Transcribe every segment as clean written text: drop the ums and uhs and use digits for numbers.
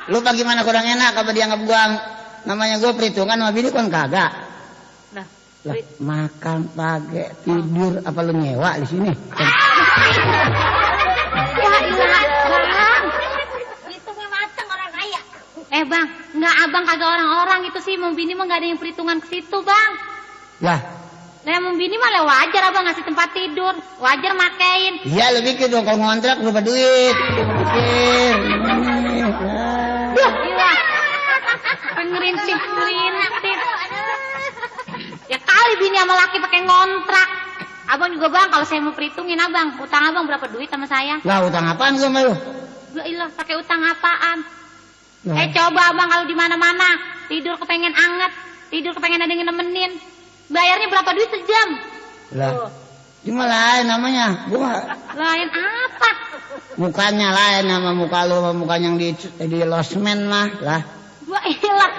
Lu bagaimana kurang enak apa dianggap gua namanya gua perhitungan sama bini kan kagak. Lah, makan pagi tidur apa lu nyewa di sini? Ya ilah, Bang. Itu macam orang kaya. Bang, enggak abang kagak orang-orang itu sih, mau bini mah enggak ada yang perhitungan ke situ, Bang. Lah, mau bini mah wajar abang ngasih tempat tidur, wajar makein. iya lu pikir dong kalau ngontrak berapa duit? Pikir. Gila. Pengerintip. Ya kali bini sama laki pakai ngontrak. Abang juga bang, kalau saya mau perhitungin abang, utang abang berapa duit sama saya? Lah utang apaan gua sama lu? Ya ilah, pakai utang apaan? Coba abang kalau di mana-mana tidur kepengen anget, tidur kepengen ada yang nemenin, bayarnya berapa duit sejam? Lah, cuma lain namanya. Gua lain apa? Mukanya lain sama muka lu, sama mukanya yang di losmen mah lah. Gua ilah.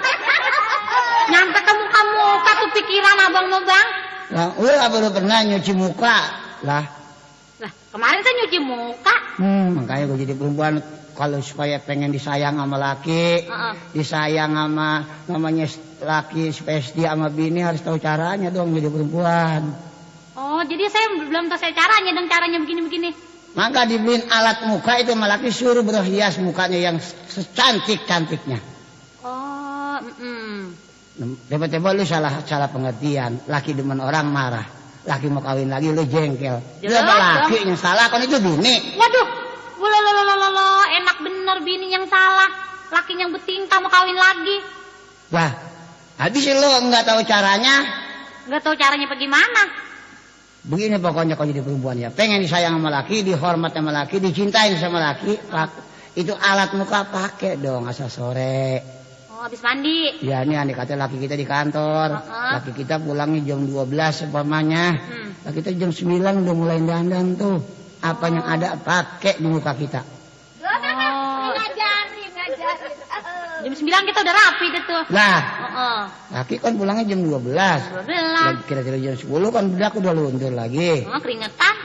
Nyampe ke muka tuh pikiran abang mau bang. Lah, lu apa lu pernah nyuci muka? Lah, kemarin saya nyuci muka. Makanya gue jadi perempuan kalau supaya pengen disayang sama laki, disayang sama namanya laki supaya setia sama bini harus tahu caranya dong jadi perempuan. Oh, jadi saya belum tahu saya caranya dong, caranya begini-begini. Maka dibeliin alat muka itu sama laki suruh berhias mukanya yang secantik-cantiknya. Oh, Tiba-tiba lu salah pengertian. Laki demen orang marah. Laki mau kawin lagi lu jengkel. Lu apa laki yang salah kan itu bini. Waduh. Lo, enak bener bini yang salah. Laki yang bertingkah mau kawin lagi. Wah, habis lu nggak tahu caranya. Nggak tahu caranya bagaimana. Begini pokoknya kalau jadi perempuan ya. Pengen disayang sama laki, dihormat sama laki, dicintain sama laki. Itu alat muka pakai dong asal sore. Habis mandi. Ya ini andai kata laki kita di kantor. Laki kita pulangnya jam 12 umpamanya. Laki kita jam 9 udah mulai dandan tuh. Apa yang ada pakai di muka kita. Ngajarin. Jam 9 kita udah rapi deh tuh. Lah. Laki kan pulangnya jam 12. Kira-kira jam 10 kan bedak udah luntur lagi.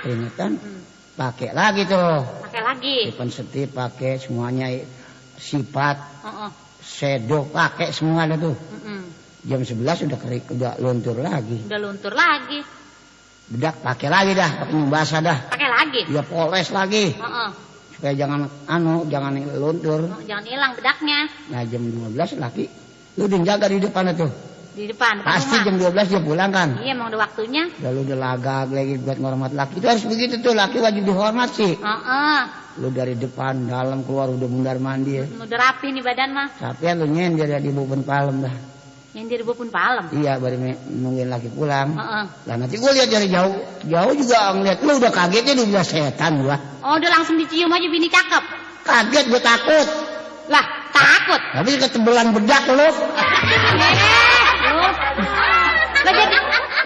Keringetan. Pakai lagi tuh. Pakai lagi. Setip pakai semuanya sifat. Sedok pakai semua ada tuh. Jam 11 udah luntur lagi. Bedak pakai lagi dah, pakai basah dah. Pakai lagi. Ya poles lagi. Supaya jangan luntur. Jangan hilang bedaknya. Nah jam 12 laki lu udah jaga di depan tuh. Di depan pasti rumah. Jam 12 dia pulang kan. Iya emang udah waktunya. Lalu udah lagak lagi buat ngormat laki. Itu harus begitu tuh, laki wajib dihormat sih. Lu dari depan, dalam, keluar udah mundar mandir. Udah rapi nih badan mah. Tapi lu nyender ya di bubun palem dah. Nyender di bubun palem? Iya, baru nungguin laki pulang. Lah nanti gua lihat dari jauh. Jauh juga ngeliat lu udah kagetnya udah bilang setan gua. Oh, udah langsung dicium aja bini cakep. Kaget gua takut. Lah, takut? Tapi ketebelan bedak lu. Lu. Lah jadi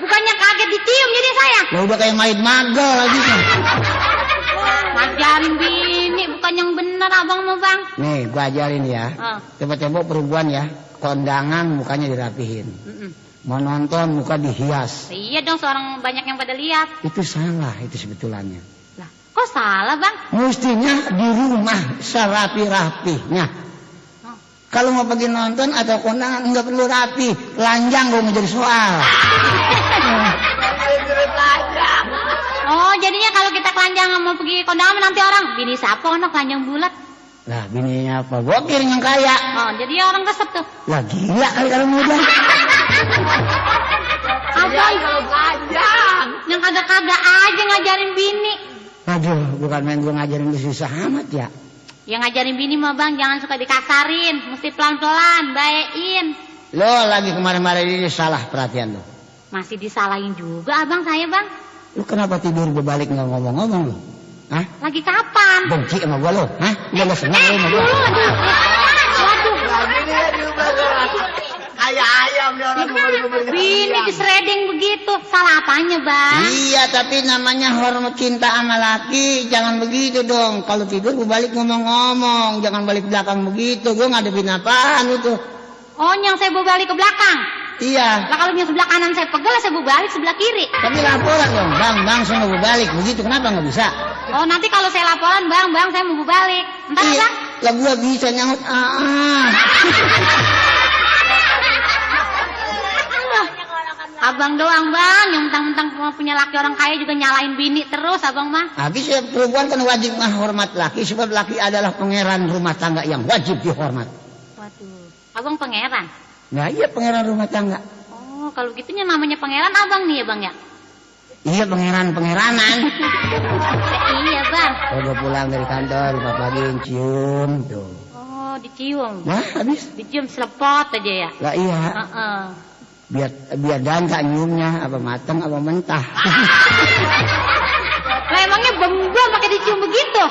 bukannya kaget dicium jadi saya. Lah udah kayak main magel lagi kan. Ngajarin bini bukan yang bener abang mau bang. Nih gua ajarin ya. Coba-coba perempuan ya, kondangan mukanya dirapihin. Mau nonton muka dihias. Iya dong, seorang banyak yang pada lihat. Itu salah itu sebetulnya. Lah kok salah bang? Mestinya di rumah serapi-rapihnya. Kalau mau pergi nonton atau kondangan nggak perlu rapi, telanjang gua mau jadi soal. Oh, jadinya kalau kita telanjang mau pergi kondangan nanti orang bini siapa anak telanjang bulat? Lah, bininya apa? Bokir yang kaya. Oh, jadi orang resep tuh. Lah, gila kali kalau muda. Abang kalau telanjang. Yang kagak-kagak aja ngajarin bini. Aduh, bukan main gua ngajarin lu susah amat ya. Yang ngajarin bini mah bang, jangan suka dikasarin, mesti pelan-pelan, bayain. Lo lagi kemarin-kemarin ini salah perhatian lo. Masih disalahin juga abang saya bang. Lu kenapa tidur berbalik nggak ngomong-ngomong lu? Hah? Lagi kapan? Benci sama gua lu? Hah? Lu senang lu sama gua? Waduh. Kayak ayam nih orang bini disreding begitu. Salah apanya bang? Iya tapi namanya hormat cinta sama laki. Jangan begitu dong. Kalau tidur berbalik ngomong-ngomong. Jangan balik belakang begitu. Gua ngadepin apaan itu? Oh yang saya berbalik ke belakang? Iya. Lah kalau yang sebelah kanan saya pegel, saya berbalik sebelah kiri. Tapi laporan dong, bang, saya mau berbalik. Begitu kenapa nggak bisa? Oh nanti kalau saya laporan, bang, saya mau berbalik. Entar iya. Bang. Lah gua bisa nyaut Abang doang bang, yang mentang-mentang punya laki orang kaya juga nyalain bini terus abang mah. Habis ya perempuan kan wajib menghormat laki, sebab laki adalah pangeran rumah tangga yang wajib dihormat. Waduh, abang pangeran? Nah iya pangeran rumah tangga. Oh kalau gitunya namanya pangeran abang nih ya bang ya? Iya pangeranan. Iya bang. Kalau pulang dari kantor, pagi cium tuh. Oh dicium? Nah habis? Dicium selepot aja ya? Lah iya. Biar dansa nyiumnya apa matang apa mentah. Lah emangnya bembam pakai dicium begitu?